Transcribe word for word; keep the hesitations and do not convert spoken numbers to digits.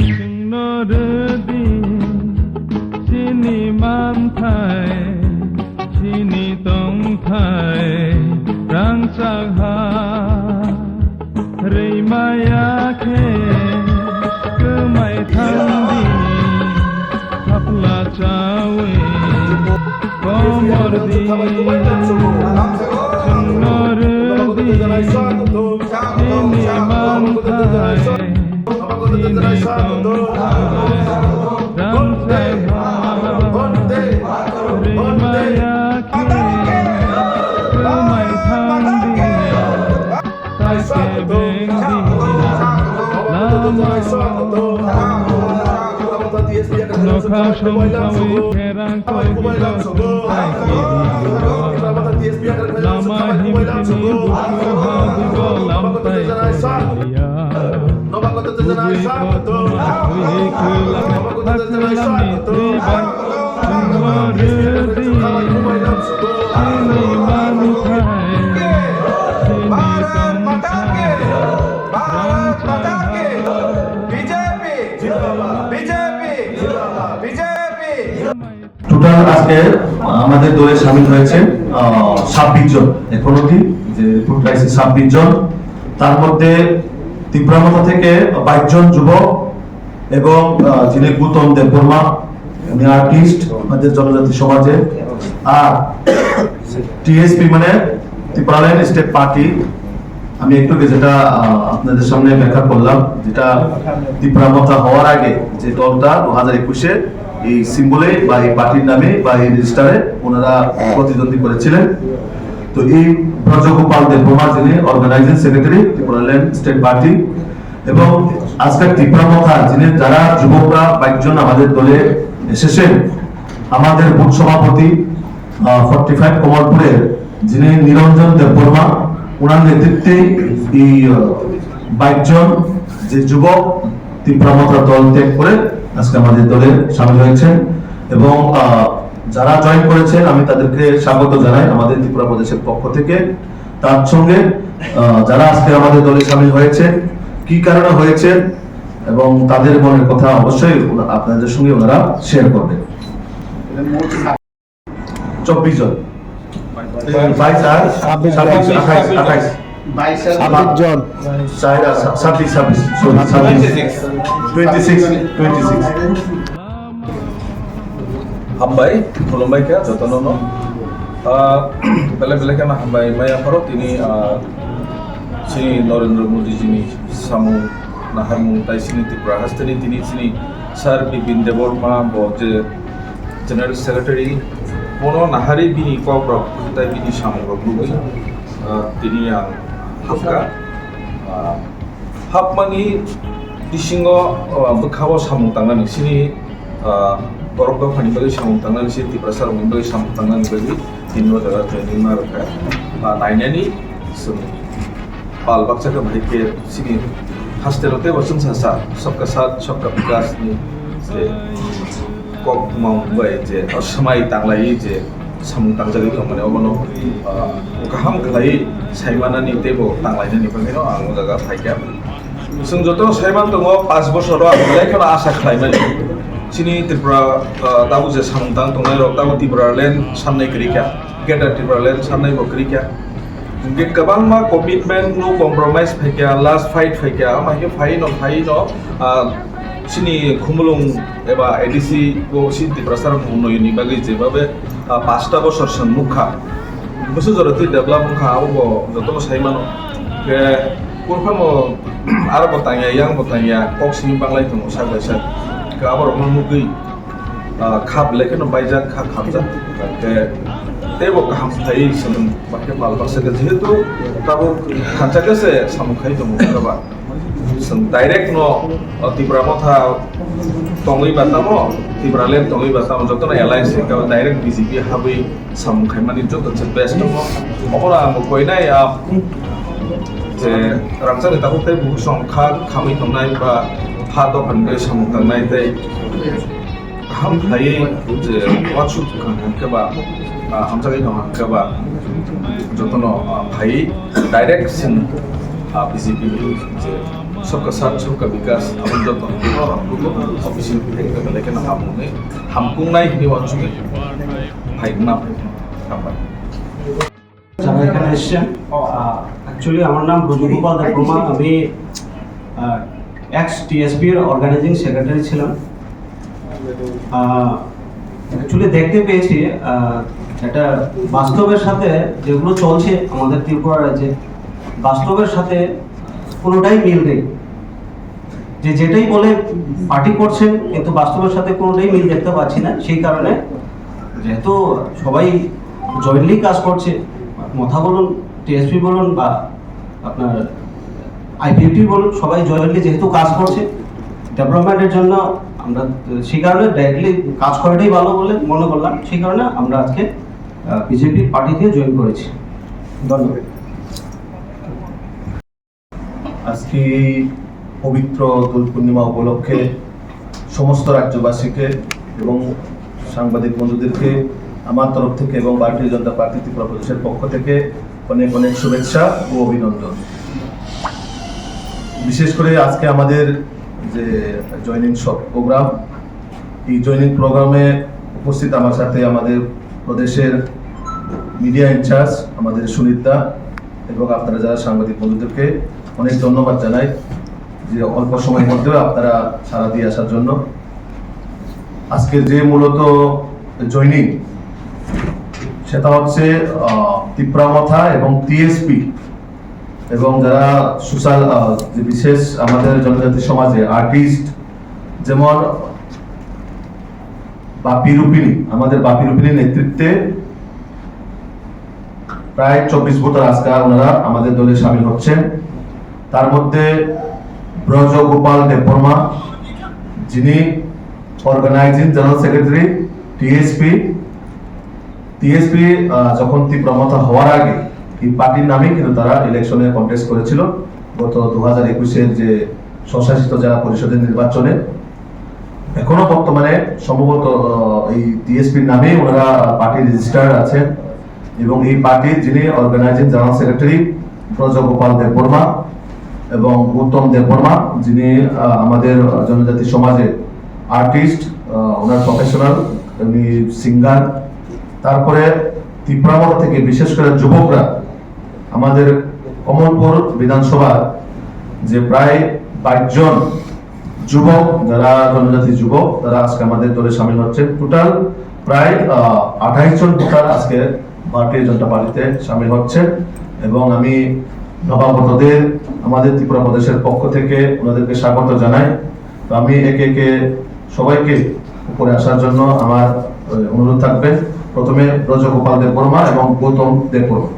Chwngno rwdi chini manthai, chini tongthai rangchak ha. Rwimaya khe kwmai thangdi, thapla chawi komordi. Chwngno rwdi chini manthai, chini tongthai rangchak ha. Rwimaya khe kwmai thangdi, Bharat Mata Ki! Bharat Mata Ki! B J P! B J P! B J P! Total আজকে আমাদের দলে সামিল হয়েছে আহ, ছাব্বিশ জন। এখন অবধি যে রিপোর্ট পাইছি ছাব্বিশ জন, তার মধ্যে তিপ্রা মথা থেকে বাইশ জন যুবক এবং আহ, যিনি গৌতম দেববর্মা, উনি আর্টিস্ট আমাদের জনজাতি সমাজে। আর টিএসপি মানে ত্রিপুরাল্যান্ড স্টেট পার্টি, আমি একটু আগে যেটা আহ, আপনাদের সামনে ব্যাখ্যা করলাম, যেটা তিপ্রা মথা হওয়ার আগে যে দলটা দু হাজার একুশে এই সিম্বলে বা এই পার্টির নামে বা এই রেজিস্টারে ওনারা প্রতিদ্বন্দ্বী করেছিলেন। তো এই ব্রজগোপাল দেববর্মা, যিনি organising secretary Tripuraland state party, এবং আজকের তিপ্রা মথা, যিনি, যারা যুবকরা বাইশ জন আমাদের দলে এসেছেন, আমাদের বুথ সভাপতি ফর্টি ফাইভ কমলপুরের, যিনি নিরঞ্জন দেববর্মা, ওনার নেতৃত্বে এই আহ, বাইশ জন যে যুবক তিপ্রা মথা দল ত্যাগ করে আজকে আমাদের দলে সামিল হয়েছেন। এবং আহ, যারা জয়েন করেছেন, আমি তাদেরকে স্বাগত জানাই আমাদের ত্রিপুরা প্রদেশের পক্ষ থেকে। তার সঙ্গে আহ, যারা আজকে আমাদের দলে সামিল হয়েছে, কি কারণে হয়েছে এবং তাদের মনের কথা অবশ্যই ওনা-, আপনাদের সঙ্গে ওনারা শেয়ার করবেন। চব্বিশ জন। বাইশ আর ছাব্বিশ, আঠাইশ, আঠাইশ। ছাব্বিশ জন। চার আর ছা-, ছাব্বিশ, ছাব্বিশ, সরি, ছাব্বিশ। Twenty six, twenty six. Hambai, khulumbai kha jotono no. Ah, belai belai kheno hambai maya pharo tini, ah, chini Narendra Modi jini samung naharmung tai chini Tripura hasteni tini chini Sir Bipin Debbarma bo je General Secretary, bono nahari bini kok rok tai bini samung rok nugwi, ah, tini ang hapkha. Ah, hapmani bisingo, ah, bwkhao samung tangnani chini, ah, borok dophani bagwi samung tangnani, chini Tiprasa rokni bagwi samung tangnani bagwi tini o jaga training ma rwkha. Ah, nainani chwng pal baksa khe bahai khe chini hasteo teibo chwngsa sa sabka saath sabka vikas ni je kok mung bai je o swmai tanglaiwi je samung tangjagwi tongmani obono, ah, kaham khlaiwi saimanani teibo tanglainani bagwino ang o jaga phaikha. Chwng joto saiman tongo, panch bosoro ang belai kheno asa khlaimani. Chini Tripura, ah, tabuk je samung tang tongnai rok tabuk Tipraland sannai kwrwi kha, Greater Tipraland sannai bo kwrwi kha. Hingke kwbangma commitment, no compromise phaikha, last fight phaikha, ama hingke phaino, phaino, ah, chini Khumulwng eba A D C o chini Tiprasa rok mung noyoni bagwi jebabe, ah, pasta bosor chwng nukha. Bwswk jora twi develop wngkha, abo bo joto bo sai mano. Hingke phano aro bo tangya, yang bo tangya, kok simi banglai tongo sak bai sak. Hingke abo rokno nugwi ah, kha belai kheno baijak, kha khamjak. Tei, teibo kaham khlaiwi chwng bahai khe mal baksa khe, jehetu tabuk thansa khe se samung khai tongo, hwnkhe ba. Chwng direct no, o, Tipra Motha tongwi ba tamo, Tipraland tongwi ba tamo, jotono alliance khe direct B J P habwi samung khaimani joto se best tongo. Obono ang bo koinai, ah, je rangchakni takhuk tei bukhuk song kha khamwi tongnai ba ha dophani bagwi samung tangnai tei kaham khlaiwi je uansuk kha hwnkhe ba, ah, hamjagwi tong hwnkhe ba jotono, ah, phaiwi direct chwng, ah, B J P ni je Sabka Saath Sabka Vikas, abo joto office ni phai khe belai kheno hamkuknai, hamkuknai hinwi uansugwi phai wngna phai kha. Hambai. যারা এখানে এসছেন, আহ, actually আমার নাম ব্রজগোপাল দেববর্মা, আমি, আহ, x TSP র organising secretary ছিলাম। আহ, actually দেখতে পেয়েছি, আহ, এটা বাস্তবের সাথে যেগুলো চলছে আমাদের ত্রিপুরা রাজ্যে, বাস্তবের সাথে কোনোটাই মিল নেই। যে যেটাই বলে পার্টি করছেন, কিন্তু বাস্তবের সাথে কোনোটাই মিল দেখতে পাচ্ছি না। সেই কারণে যেহেতু সবাই জয়েন্টলি কাজ করছে, মথা বলুন, টিএসপি বলুন বা আপনার আইপিএফটি বলুন, সবাই জয়েন্টলি যেহেতু কাজ করছে ডেভেলপমেন্টের জন্য, আমরা সেই কারণে ডাইরেক্টলি কাজ করাটাই ভালো বলে মনে করলাম। সেই কারণে আমরা আজকে বিজেপি পার্টিতে জয়েন করেছি। ধন্যবাদ। আজকে এই পবিত্র দোল পূর্ণিমা উপলক্ষে সমস্ত রাজ্যবাসীকে এবং সাংবাদিক বন্ধুদেরকে আমার তরফ থেকে এবং ভারতীয় জনতা পার্টি ত্রিপুরা প্রদেশের পক্ষ থেকে অনেক অনেক শুভেচ্ছা ও অভিনন্দন। বিশেষ করে আজকে আমাদের যে জয়েনিং প্রোগ্রাম, এই জয়েনিং প্রোগ্রামে উপস্থিত আমার সাথে আমাদের প্রদেশের মিডিয়া ইনচার্জ আমাদের সুনীত দা এবং আপনারা যারা সাংবাদিক বন্ধুদেরকে অনেক ধন্যবাদ জানাই যে অল্প সময়ের মধ্যেও আপনারা সাড়া দিয়ে আসার জন্য। আজকে যে মূলত জয়েনিং, সেটা হচ্ছে, আহ, তিপ্রা মথা এবং টিএসপি এবং যারা সোশ্যাল, আহ, যে বিশেষ আমাদের জনজাতি সমাজে আর্টিস্ট, যেমন বাপি রূপিণী, আমাদের বাপি রূপিণীর নেতৃত্বে প্রায় চব্বিশ ভোটার আজকে ওনারা আমাদের দলে সামিল হচ্ছেন। তার মধ্যে ব্রজগোপাল দেববর্মা, যিনি organising general secretary TSP. TSP, আহ, যখন তিপ্রা মথা হওয়ার আগে এই পার্টির নামেই কিন্তু তারা ইলেকশনে কন্টেস্ট করেছিল গত দু হাজার একুশের যে স্বশাসিত জেলা পরিষদের নির্বাচনে। এখনো বর্তমানে সম্ভবত, আহ, এই টিএসপির নামেই ওনারা পার্টি রেজিস্টার্ড আছেন এবং এই পার্টির যিনি অর্গানাইজিং জেনারেল সেক্রেটারি ব্রজগোপাল দেববর্মা এবং গৌতম দেববর্মা, যিনি, আহ, আমাদের জনজাতি সমাজে আর্টিস্ট, আহ, ওনার প্রফেশনাল, উনি সিঙ্গার। তারপরে তিপ্রা মথা থেকে বিশেষ করে যুবকরা আমাদের কমলপুর বিধানসভার যে প্রায় বাইশ জন যুবক, যারা জনজাতি যুবক, তারা আজকে আমাদের দলে সামিল হচ্ছেন। টোটাল প্রায়, আহ, আঠাইশ জন ভোটার আজকে ভারতীয় জনতা পার্টিতে সামিল হচ্ছেন এবং আমি নবাগতদের আমাদের ত্রিপুরা প্রদেশের পক্ষ থেকে ওনাদেরকে স্বাগত জানাই। তো আমি একে একে সবাইকে উপরে আসার জন্য আমার, আহ, অনুরোধ থাকবে। প্রথমে ব্রজগোপাল দেববর্মা এবং গৌতম দেববর্মা।